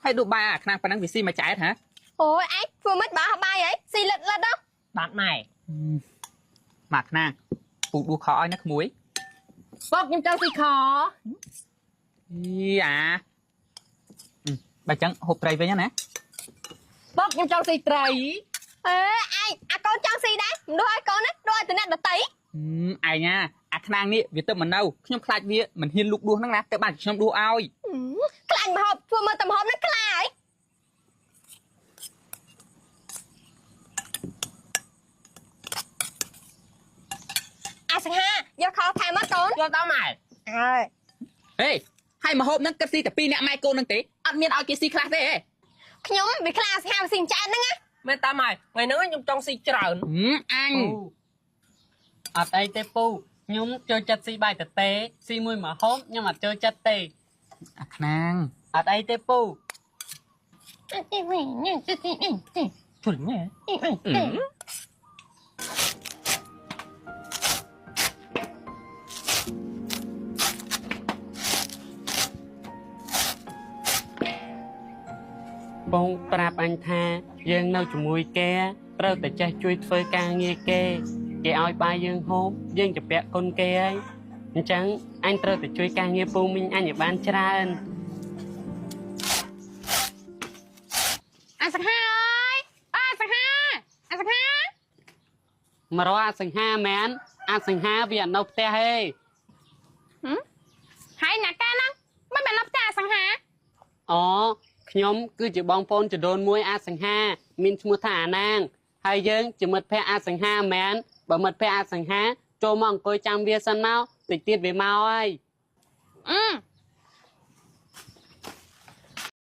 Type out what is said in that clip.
ហើយដួសបាយអាខ្នាងប៉ុណ្ណឹងវាស៊ីមកចែកហ៎ អូយឯងធ្វើមិនបើបាយហីស៊ីលិតលិតហ៎ បាទម៉ែ មកខ្នាងពូដួសខឲ្យណាក្មួយ ពុកខ្ញុំចង់ស៊ីខ អីអាបើចឹងហូបត្រីវិញណា ពុកខ្ញុំចង់ស៊ីត្រី អេឯងអាកូនចង់ស៊ីដែរមិនដួសឲ្យកូនណាដួសឲ្យតំណដតី ឯងណាអាខ្នាងនេះវាទៅមិននៅខ្ញុំខ្លាចវាមិនហ៊ានលូកដួសហ្នឹងណាទៅបានខ្ញុំដួសឲ្យ ខ្លាចមហូបធ្វើមើលតែមហូបហ្នឹងខ្លាចអាសង្ហាយកខថែមមកកូន យកដល់ម៉ែ អើយ ហេហើយមហូបហ្នឹងគិតស៊ីតែ2នាក់ម៉ែកូនហ្នឹងទេអត់មានឲ្យគេស៊ីខ្លះទេ ខ្ញុំវាខ្លាចសង្ហាស៊ីចែនហ្នឹងណា មែនតាម៉ែថ្ងៃហ្នឹងខ្ញុំចង់ស៊ីច្រើន អញ អត់អីទេពូខ្ញុំចូលចិត្តស៊ីបាយតេស៊ីមួយមហូបខ្ញុំអត់ចូលចិត្តទេ អាខ្នាង អត់អីទេពូ ជួយញ៉ែ ពងប្រាប់អញថាយើងនៅជាមួយគេត្រូវតែចេះជួយធ្វើការងារគេគេឲ្យបាយយើងហូបយើងจะពាក់គុណគេហើយអញ្ចឹងអញត្រូវតែជួយការងារពូមីងអញឲ្យបានច្រើន អាសង្ហាអើយអាសង្ហាអាសង្ហា មករកអាសង្ហាមែនអាសង្ហាវាអត់នៅផ្ទះទេ ហើយណាកាហ្នឹងមិនមែននៅផ្ទះអាសង្ហា អូខ្ញុំគឺជាបងប្អូនចដូនមួយអាសង្ហាមានឈ្មោះថាអាណាងហើយយើងជាមិត្តភក្តិអាសង្ហាមែនបើមិត្តភក្តិអាសង្ហាចូលមកអង្គុយចាំវាសិនមកតិចទៀតវាមកហើយ អឺ